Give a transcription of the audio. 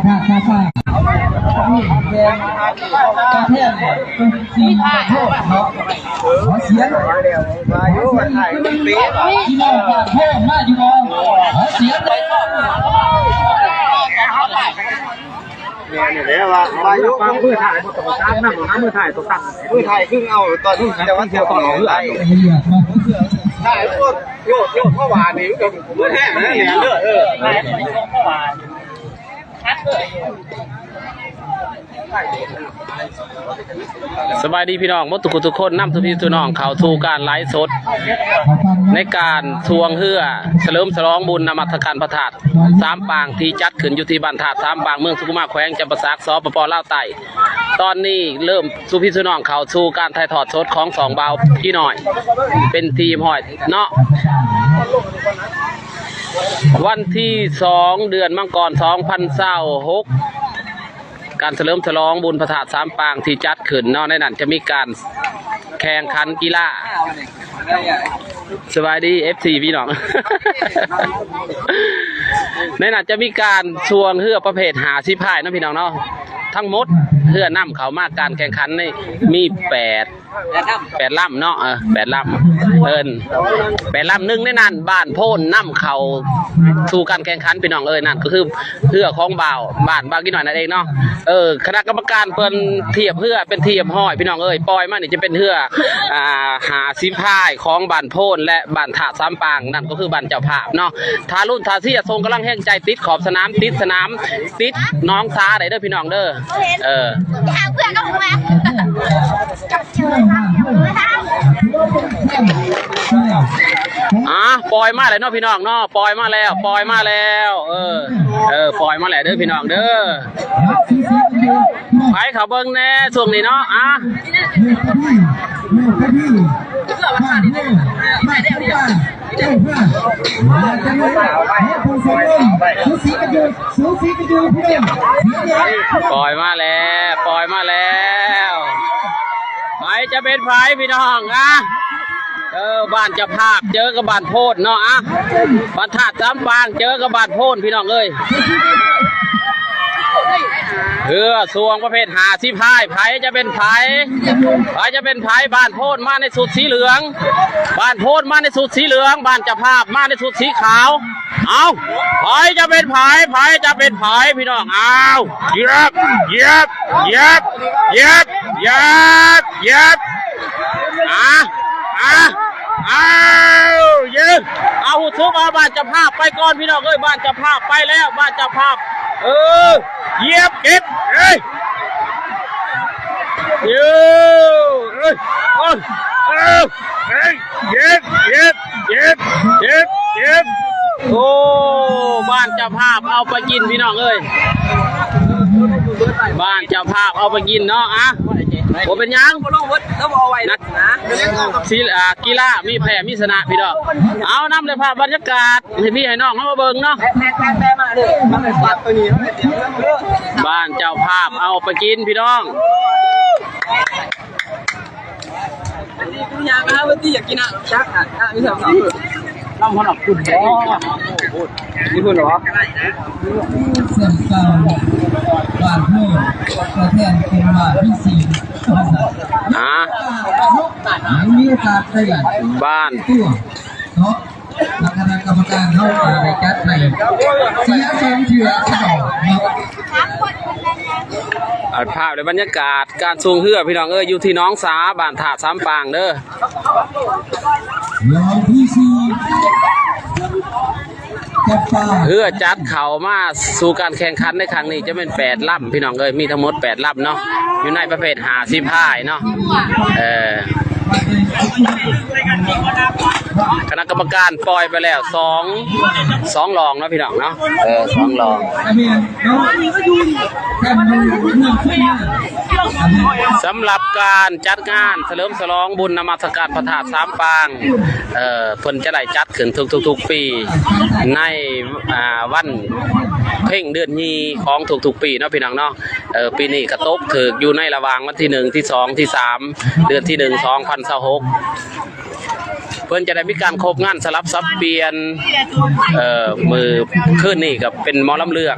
ກາຊາ ກາແທນ ເປັນທີມໂທດເນາະ. ຂໍສຽງ ພີ່ນ້ອງບ້ານໂພນມາຢູ່ບໍ່? ຂໍສຽງ ແມ່ນແຫຼະວ່າ ວ່າຢູ່ ມືຖ່າຍບໍ່ຕ້ອງຕາມນຳ ນຳມືຖ່າຍຕ້ອງຕັ້ງ ມືຖ່າຍຄືເອົາຕອນນີ້ ແຕ່ວ່າ ຕອນເອົາເຮືອ ຖ່າຍໂຍກ ໂຍກ ໂຍກເຂົ້າຫວານນີ້ ມັນກໍບໍ່ແຮງນະ ແມ່ນເດີ ເອີ ສະບາຍດີພີ່ນ້ອງໝົດທຸກຜູ້ທຸກຄົນ ນຳທຸກພີ່ທຸກນ້ອງເຂົ້າສູ່ການໄລຟ໌ສົດ ໃນການຊ່ວງເຮືອສະເຫຼີມສະຫຼອງບຸນນະມັດສະການພະທາດສາມປາງ ທີ່ຈັດຂຶ້ນຢູ່ທີ່ບ້ານທາດສາມປາງ ເມືອງສຸຂຸມາ ແຂວງຈຳປາສັກ ສປປ ລາວໃຕ້. ຕອນນີ້ເລີ່ມສູ່ພີ່ສູ່ນ້ອງເຂົ້າສູ່ການຖ່າຍທອດສົດຂອງຊ່ອງບ່າວພີ່ນ້ອຍ ເປັນທີ່ຮຽບຮ້ອຍເນາະ. ວັນທີສອງ ເດືອນມັງກອນ ສອງພັນຊາວຫົກ ການສະເຫຼີມສະຫຼອງບຸນພະທາດສາມປາງທີ່ຈັດຂຶ້ນເນາະ ໃນນັ້ນຈະມີການແຂ່ງຂັນກິລາ. ສະບາຍດີ ເອັຟຊີ ພີ່ນ້ອງ ໃນນັ້ນຈະມີການຊ່ວງເຮືອປະເພດຫ້າສິບພາຍເນາະ ພີ່ນ້ອງເນາະ. ທັງໝົດເຮືອນຳເຂົ້າມາການແຂ່ງຂັນນີ້ມີແປດ ແປດລຳເນາະ ເອີ ແປດລຳ ເອີ້ນແປດລຳ ໜຶ່ງໃນນັ້ນບ້ານໂພນນຳເຂົ້າສູ່ການແຂ່ງຂັນ ພີ່ນ້ອງເອີຍ ນັ້ນກໍຄືເຮືອຂອງບ່າວ ບ້ານບ່າວກິນໜ້ອຍນັ້ນເອງເນາະ. ເອີ ຄະນະກຳມະການເພິ່ນທຽບເຮືອເປັນທີ່ຮຽບຮ້ອຍ ພີ່ນ້ອງເອີຍ ປ່ອຍມານີ້ຈະເປັນເຮືອ ອ່າ ຫ້າສິບພາຍຂອງບ້ານໂພນ ແລະ ບ້ານທາດສາມປາງ ນັ້ນກໍຄືບ້ານເຈົ້າພາບເນາະ. ຖ້າລຸ້ນ ຖ້າເຊຍ ສົ່ງກຳລັງແຮງໃຈ ຕິດຂອບສະໜາມ ຕິດສະໜາມ ຕິດໜອງສາໄດ້ເດີ ພີ່ນ້ອງເດີ. ເອີ ຫາເພື່ອນກັບມາ ອ່າ ປ່ອຍມາແລ້ວເນາະ ພີ່ນ້ອງເນາະ ປ່ອຍມາແລ້ວ ປ່ອຍມາແລ້ວ ເອີ ເອີ ປ່ອຍມາແລ້ວເດີ ພີ່ນ້ອງເດີ. ໃຜເຂົ້າເບິ່ງແດ່ຊ່ວງນີ້ເນາະ ອ່າ ປ່ອຍມາແລ້ວ ປ່ອຍມາແລ້ວ ໃຜຈະເປັນໃຜ ພີ່ນ້ອງ ອ່າ ເອີ ບ້ານເຈົ້າພາບເຈີກັບບ້ານໂພນເນາະ ອ່າ ບ້ານທາດສາມປາງເຈີກັບບ້ານໂພນ ພີ່ນ້ອງເອີຍ. ເຮືອຊ່ວງປະເພດຫ້າສິບພາຍ ໃຜຈະເປັນໃຜ ໃຜຈະເປັນໃຜ ບ້ານໂພນມາໃນຊຸດສີເຫຼືອງ ບ້ານໂພນມາໃນຊຸດສີເຫຼືອງ ບ້ານເຈົ້າພາບມາໃນຊຸດສີຂາວ. ເອົ້າ ໃຜຈະເປັນໃຜ ໃຜຈະເປັນໃຜ ພີ່ນ້ອງ ອ້າວ ຢຽບ ຢຽບ ຢຽບ ຢຽບ ຢຽບ ຢຽບ ອ່າ ອ່າ ອ້າວ ເຢີ ເອົາ ຮູ້ສຶກວ່າບ້ານເຈົ້າພາບໄປກ່ອນ ພີ່ນ້ອງເອີຍ ບ້ານເຈົ້າພາບໄປແລ້ວ ບ້ານເຈົ້າພາບ ເອີ ຢຽບເກັບ ເອີຍ ເອີ ເອີຍ ເອີຍ ເອີຍ ເຢັບ ເຈັບ ເຈັບ ເຈັບ ເຈັບ ໂອ້ ບ້ານເຈົ້າພາບເອົາໄປກິນ ພີ່ນ້ອງເອີຍ ບ້ານເຈົ້າພາບເອົາໄປກິນເນາະ ອ່ະ ບໍ່ເປັນຫຍັງ ນັກ ອ່າ ກິລາມີແພ້ມີຊະນະ ພີ່ນ້ອງ ເອົາ ນຳເລີຍພາບບັນຍາກາດ ໃຫ້ພີ່ໃຫ້ນ້ອງເຮົາມາເບິ່ງເນາະ ບ້ານເຈົ້າພາບເອົາໄປກິນ ພີ່ນ້ອງ. ອັນນີ້ຄືຫຍັງນະ ເມື່ອກີ້ຢາກກິນນະ ຈັກນະ ນະ ມີສອງສາມ ນ້ຳພະນອກຄຸນ ມີພຸ້ນບໍ່? ເຊິ່ງເກົ່າ ບ້ານໂພນ ຕົວແທນເປັນບ້ານມີສິງ ອ່າ ຍັງມີໂອກາດໄດ້ ບ້ານ ຕົວ ເນາະ ແລະ ຄະນະກຳມະການເຮົາກໍໄດ້ຈັດໃຫ້ເສຍສອງເທື່ອຊະດອກເນາະ. ເອົາພາບ ແລະ ບັນຍາກາດການຊ່ວງເຮືອ ພີ່ນ້ອງເອີຍ ຢູ່ທີ່ໜອງສາ ບ້ານທາດສາມປາງເດີ. ລອບທີສີ່ ເຮືອຈັດເຂົ້າມາສູ່ການແຂ່ງຂັນໃນຄັ້ງນີ້ຈະແມ່ນແປດລຳ ພີ່ນ້ອງເອີຍ ມີທັງໝົດແປດລຳເນາະ ຢູ່ໃນປະເພດຫ້າສິບພາຍເນາະ ເອີ ຄະນະກຳມະການປ່ອຍໄປແລ້ວສອງ ສອງລອງເນາະ ພີ່ນ້ອງເນາະ ເອີ ສອງລອງ. ສຳລັບການຈັດງານສະເຫຼີມສະຫຼອງບຸນນະມັດສະການພະທາດສາມປາງ ເອີ ເພິ່ນຈະໄດ້ຈັດຂຶ້ນທຸກໆປີໃນ ອ່າ ວັນເພັງເດືອນຍີ່ຂອງທຸກໆປີເນາະ ພີ່ນ້ອງເນາະ. ເອີ ປີນີ້ກະຕົກຖືກຢູ່ໃນລະຫວ່າງວັນທີໜຶ່ງ ທີສອງ ທີສາມ ເດືອນທີໜຶ່ງ ສອງພັນຊາວຫົກ ເພິ່ນຈະໄດ້ມີການຄົບງານສະຫຼັບສັບປ່ຽນ ເອີ ມື້ຄືນນີ້ກະເປັນໝໍລຳເລື່ອງ